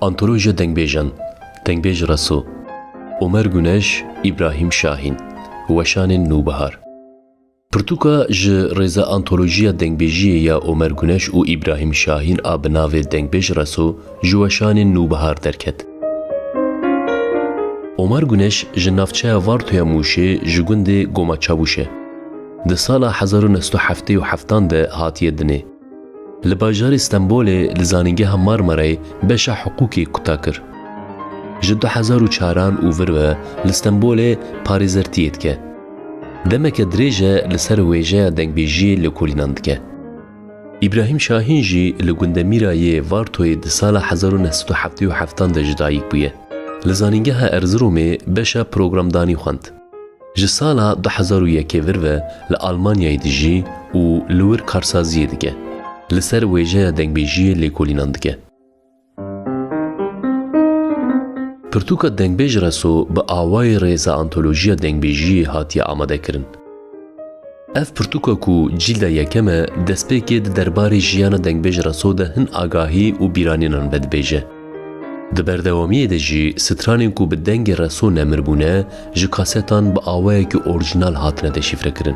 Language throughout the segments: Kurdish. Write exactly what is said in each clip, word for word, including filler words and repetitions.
Antolojiya dengbêjan, dengbêj Reso, Omer Guneş, Îbrahîm Şahîn, Weşanên Nûbihar. Pirtûka ji rêza antolojiya dengbêjiyê ya Omer Guneş û Îbrahîm Şahîn a bi navê Dengbêj Reso ji Weşanên Nûbihar derket. Omer Guneş ji navçeya Vartoya Mûşê ji gundê Goma Çavûş e. Di sala hezar û neh sed û heftê û heftan de hatiye dinê. Li bajarê Stenbolê li Zanîngeha Marmarayê beşa hiqûqê kuta kir. Ji du hezar û çaran û vir ve li Stenbolê parêzertiyê dike. Demeke dirêj e li ser wêjeya dengbêjiyê lêkolînan dike. Îbrahîm Şahîn jî li gundemîra yê Vartoyê di sala hezar û neh sed û heftê û heftan de ji dayik bûye. Li Zanîngeha Erziromê beşa programdanî xwend. Ji sala du hezar û yekê vir ve li Almanyayê dijî û li wir karsaziyê dike. Li ser wêjeya dengbêjiyê lêkolînan dike. Pirtûka Dengbêj Reso bi awayê rêza antolojiya dengbêjiyê hatiye amadekirin. Ev pirtûka ku cîlda yekem e, destpêkê di derbarê jiyana dengbêj Reso de hin agahî û bîranînan vedibêje. Di berdewamiyê de jî stranên ku bi dengê Reso nemir bûne, ji kasetan bi awayekî orjînal hatine deşîfrekirin.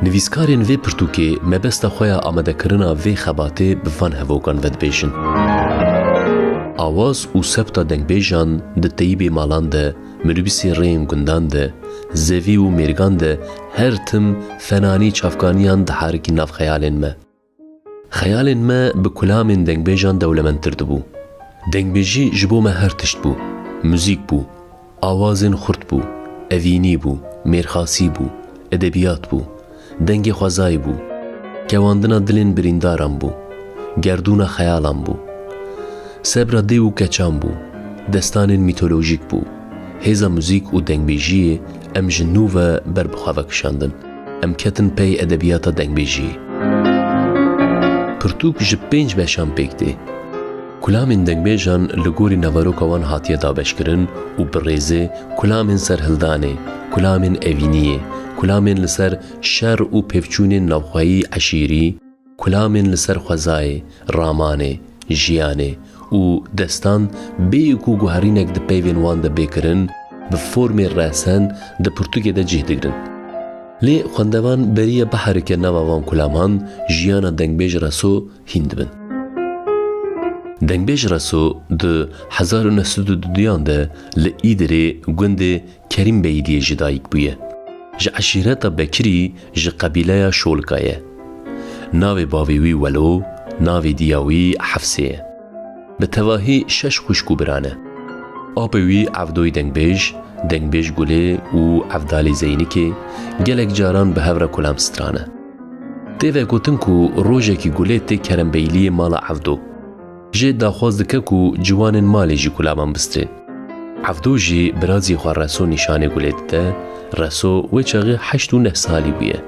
Nivîskarên vê pirtûkê mebesta xwe ya amadekirina vê xebatê bi van hevokan vedibêjin. Awaz û sebta dengbêjan di teyîbê malan de, minibîsê rêyên gundan de, zevî û mêrgan de her tim fenanî çavkaniyan diharikî nav xeyalên me. Xeyalên me bi kulamên dengbêjan dewlemendtir dibû. Dengbêjî ji bo me her tişt bû. Muzîk bû, awazên xurt bû, evînî bû, mêrxasî bû, edebiyat bû, dengê xwezayê bû, kewandina dilên birîndaran bû, gerdûna xeyalan bû. Sebra dê û keçan bû, destanên mîtolojîk bû. Hêza muzîk û dengbêjiyê em ji nû ve ber bi xwe ve kişandin. Em ketin pey edebiyata dengbêjiyê. Pirtûk ji pênc beşan pêk tê. Kulamên dengbêjan li gorî naveroka wan hatiye dabeşkirin û bi rêzê kulamên serhildanê, kulamên evîniyê, kulamên li ser şer û pevçûnên navxweyî eşîrî, kulamên li ser xwezayê, ramanê, jiyanê û destan bêyî ku guherînek di peyvên wan de bê kirin, bi formê resen di pirtûkê de cih digrin. Lê xwendevan beriye biherike nava van kulaman, jiyana dengbêj Reso hîn dibin. Dengbêj Reso di hezar û neh sed û duduyan de li Îdirê gundê Kerîmbeyliyê ji dayik bûye. Ji eşîreta Bekirî ji qebîleya Şolika ye. Navê bavê wî Welo, navê diya wî Hefsê ye. Bi tevahî şeş xwişk û bira ne. Apê wî Evdoyî Dengbêj, Dengbêj Gulê û Evdalê Zeynikê gelek caran bi hev re kulam strane. Tê vegotin ku rojekî Gulê tê kerembeyliyê mala Evdo. Jê daxwaz dike ku ciwanên malê jî kulaman bistrên. Evdo jî birazî xwe Reso nîşanê Gulê dide, Reso wê çaxê heşt û neh salî bûye.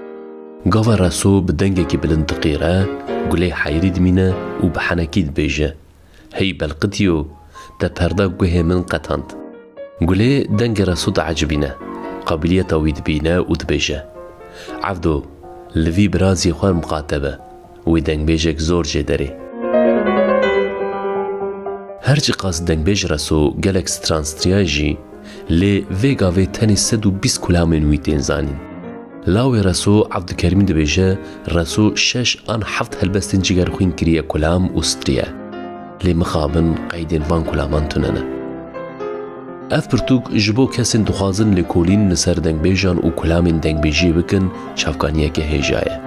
Gava Reso bi dengekî bilind diqîre, Gulê heyrî dimîne û bi henekî dibêje, "Hey belqitiyo, te perda guhê min qetand." Gulê dengê Reso diecibîne, qabiliyeta wî dibîne û dibêje, "Evdo, li vî birazî xwe miqate be, wê dengbêjek zor jê derê." Her çiqas dengbêj Reso gelek stran striya jî, lê vê gavê tenê sed û bîst kulamên wî tên zanîn. Lawê Reso Evdikerimî dibêje, Reso şeş an heft helbestên cigerxwîn kiriye kulam û striye. Lê mixabin qeydên van kulaman tune ne. Ev pirtûk ji bo kesên dixwazin lêkolîn li ser dengbêjan û kulamên dengbêjiyê bikin, çavkaniyeke hêja ye.